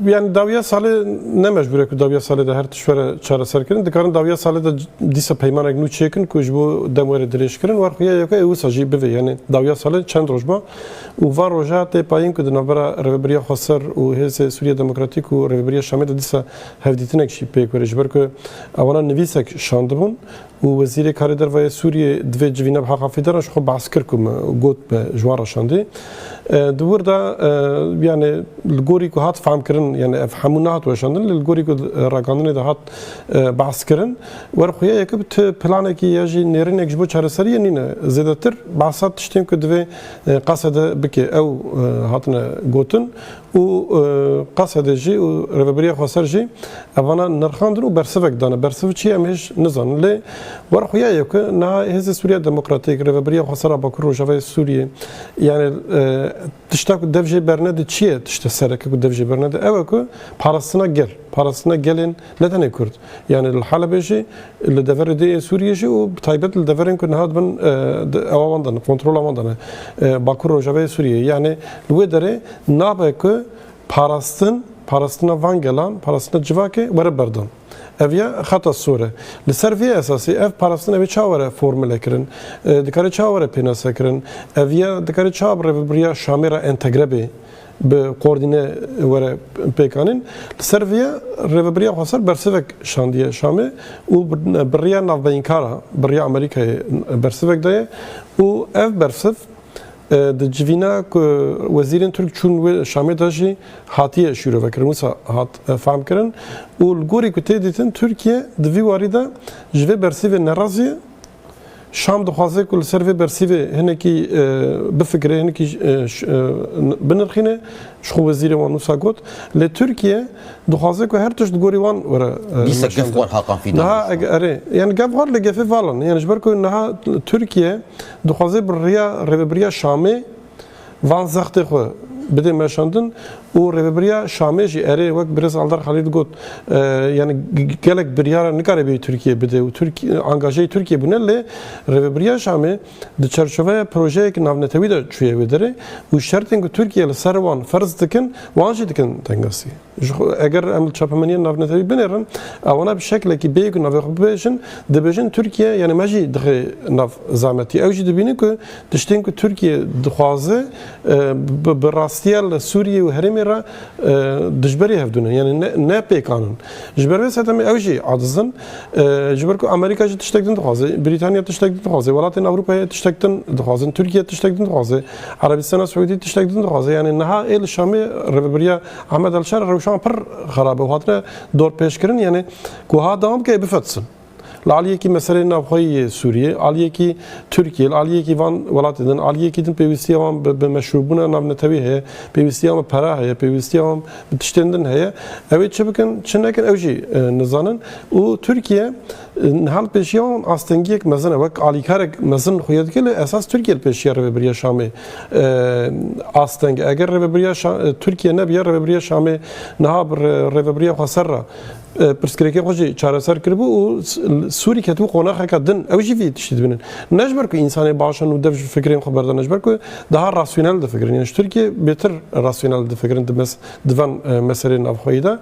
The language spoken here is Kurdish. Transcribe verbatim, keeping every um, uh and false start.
Yani dawiya salê ne mecbûr e ku dawiya salê de her tişt were çareserkirin. Dikarin dawiya salê de dîsa peymanek nû çêkin ku ji bo dem were dirêjkirin. Wer xuya yeke ê wisa jî bivê. Yani dawiya salê çend roj ba û van roja tê payîn ku di navbera Rêvebiriya Xweser û Hêzê Sûriye Demokratîk û Rêvebiriya Şamê de dîsa hevdîtinek jî pêk were. Ji ber ku ewana nivîsek şandibûn û Wezîrê Karê Derve yê Sûriyê divê civîna bi heqa fîderan ji xwe behs kir ku min got be ji wan re şandî. E, di wir de, e, yani li gorî ku hat fehmkirin, yani ev hemû nehat weşandin, lê li gorî ku, e, ragihandinê de hat, e, behs kirin, wer xuya yeke bi tu planekî ya jî nêrînek ji bo çareseriyê nîne. Zêdetir behsa tiştên ku divê, e, Qesede bike, ew, e, hatine gotin û, e, Qesede jî û Rêvebiriya Xweser jî evana nirxandin û bersivek dane. Bersiv çi ye em hêj nizanin. Lê wer xuya yeke niha Hêzê Sûriya Demokratîk, Rêvebiriya Xweser a Bakur Rojavayê Sûriyê, yani, e, tişta ku dev jê bernede çi ye? Tişta sereke ku dev jê bernede ew e ku parastina gel, parastina gelên ne tenê Kurd. Yani li Helebê jî, li deverê dê yê Sûriyê jî û bi taybet li deverên ku niha dibin, e, di, ewa wan de ne, kontrola wan de ne, e, Bakur Rojavayê Sûriyê. Yani li wê derê nabe ku parastin, parastina van gelan, parastina civakê were berdan. Ev ya xeta sor e. Li ser vê esasî ev parastin ev ê çawa were formule kirin? E, dikare çawa were pênase kirin? Ev ya dikare çawa bi rêvebiriya Şamê re entegre bê? Bi koordîne were pêkanîn. Li ser vê ya Rêvebiriya Xweser bersivek şandiye Şamê û bi, bi riya navbeynkara, bi riya Amerîkayê bersivek daye û ev bersiv, e, di civîna ku wezîrên Tirk çûn wê Şamê de jî hatiye şîrovekirin, wisa hat, e, fehmkirin û li gorî ku tê dîtin Tirkiye di vî warî de ji vê bersivê nerazî ye. Şam dixwaze ku li ser vê bersîvê hinekî, e, bifikire, hinekî, e, ş-, e, n-, binirxîne, ji xwe wezîrê wan wisa got. Lê Tirkiye dixwaze ku her tişt di gorî wan were, e, Dîsa meşandin. Gef wan haqan fîdan Niha dîsa. Eg-, erê, yani gef wan li gefê valan. Yani ji ber ku niha Tirkiye dixwaze bi riya rêvebiriya Şamê van zextê xwe bidê meşandin û rêvebiriya Şamê jî erê wek birêz Aldar Xelîl got, e, yani g-, g-, gelek biryara nikare bê Tirkiye bide û Tirk-, angajeyê Tirkiye bûne, lê rêvebiriya Şamê di çerçoveya projeyek navnetewî de çûye wê derê û şertên ku Tirkiye li ser wan ferz dikin, wan jî dikin tengasî. Ji xwe, eger em li çapemeniya navnetewî binêrin, ewana bi şeklekî bêyî ku navê xwe bibêjin, dibêjin Tirkiye, yani me jî dixê nav zametî. Ew jî dibînin ku tiştên ku Tirkiye dixwaze, e, bi, bi rastiya li Sûriye û herêmê re, e, dijberî hevdû ne, yani ne, ne pêkan in. Ji ber vê sedemê ew jî aciz in. E, ji ber ku Amerîka jî tiştek din dixwaze, Brîtanya tiştek din dixwaze, welatên Ewropayê tiştek din dixwazin, Tirkiye tiştek din dixwaze, Erebistana Siûdî tiştek din dixwaze. Yani niha ê li Şamê rêvebiriya Ahmed El-Şer rewşan pir xerab e û hatine dorpêçkirin, yani ku ha dewam bike bifetsin. Li aliyekî meseleyê navxweyî yê Sûriyê, aliyekî Tirkiye, li aliyekî van welatê din, aliyekî din pêwîstiya wan bi, bi meşrûbûna navnetewî heye, pêwîstiya wan bi pera heye, pêwîstiya wan bi tiştên din heye. Ew ê çi bikin, çi nekin, ew jî, e, nizanin. Û Tirkiye, e, niha li pêşiya wan astengiyek mezin e, wek alîkarek mezin xuya dike, lê esas Tirkiye li pêşiya rêvebiriya Şamê, e, asteng e. Eger rêvebiriya Şa-, e, Tirkiye nebiye, rêvebiriya Şamê niha bi rê-, rêvebiriya Xweser re e, pirsgirêkê xwe jî çareser kiribû û S-, Sûrî ketibû qonaxeke din. Ew jî vî tiştî dibînin. Ne ji ber ku însanê baş in û dev ji fikrên xwe berdane, ji ber ku daha rasyonel difikirin. Yani ji Tirkiye bêtir rasyonel difikirin di mes-, di van, e, meseleyên navxweyî de.